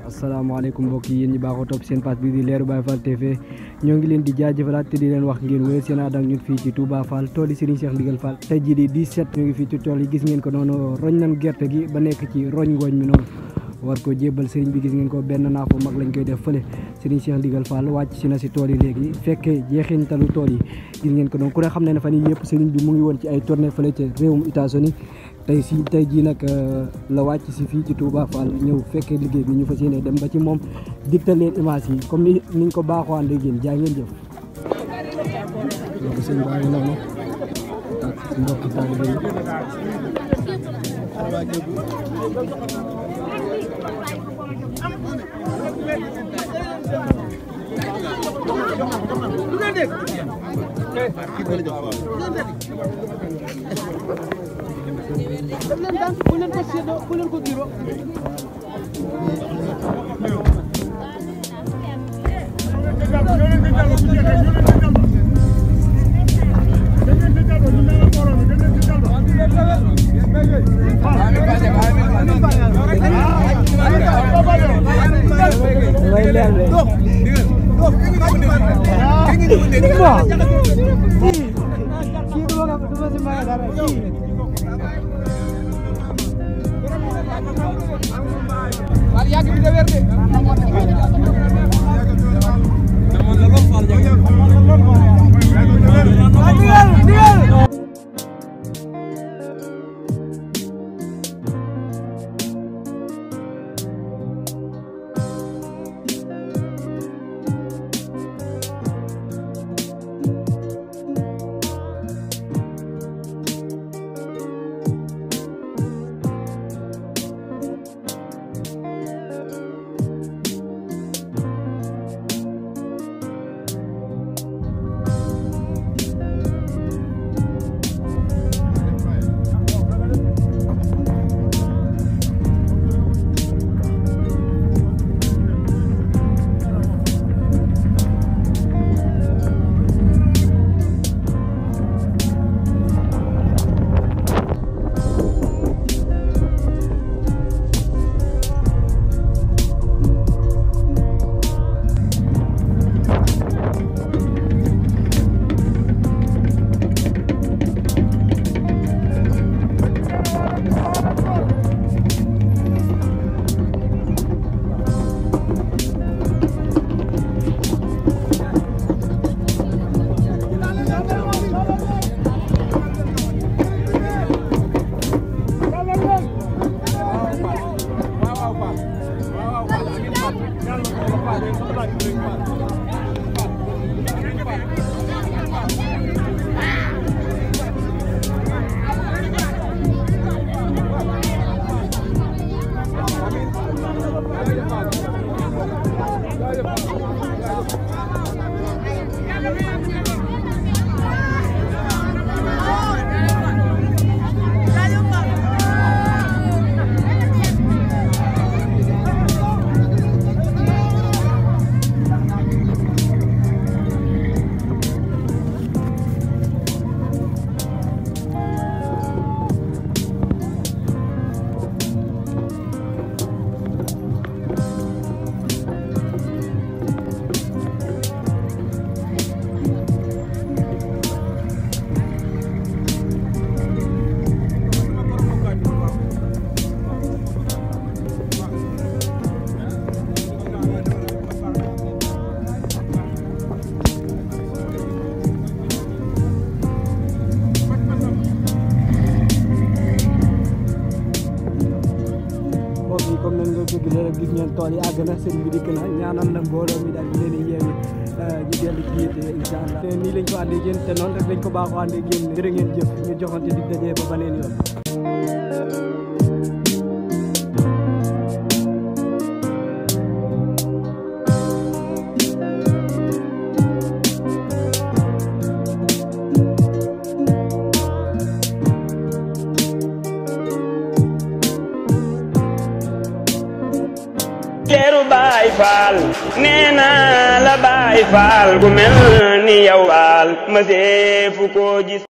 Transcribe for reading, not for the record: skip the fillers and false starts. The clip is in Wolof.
asalaamaaleykum mbokk yi yéen ñi baaxoo topp seen page bi di Leeru Baye Fall TV ñoo ngi leen di jaajëfalaat te di leen wax ngeen wéy seen ànd ak ñun fii ci Touba Fall tool yi Serigne Cheikh Ndigal Fall tey jii di 17 ñu ngi fii ci tool yi gis ngeen ko noonu roñ nañ gerte gi ba nekk ci roñ ngooñ mi noonu war ko jébbal Serigne bi gis ngeen ko benn naafo mag lañ koy def fële Serigne Cheikh Ndigal Fall wàcc si na si tool yi léegi fekkee jeexintalu tool yi gis ngeen ko noonu ku ne xam ne fan yii yëpp Serigne bi mu ngi woon ci ay tournée fële ca réewum États-Unis tey jii nag la wàcc si fii ci Touba Fall ñëw fekkee liggéey bi ñu fas yéene dem ba ci moom digtal leen image yi comme ni niñ ko baaxoo ànd ak yéen jaa ngeen jëf. donc sëñ baa ngi noonu ak mbokki taalibe yi comme nañ nga ko gisee rek gis ngeen tool yi àgg na sëñ bi dikk na ñaanal na mbooloo mi daal di leen di yeewi ñu dellu ci yitte incha allah te nii lañ ko àndee ak yéen te noonu rek lañ ko baaxoo àndee ak yéen jërë ngeen jëf ñu joxante dig dajee ba beneen yoon. Leeru Baay Faal nee naa la Baay Faal gu mel ni yow Faal ma seefu ko gis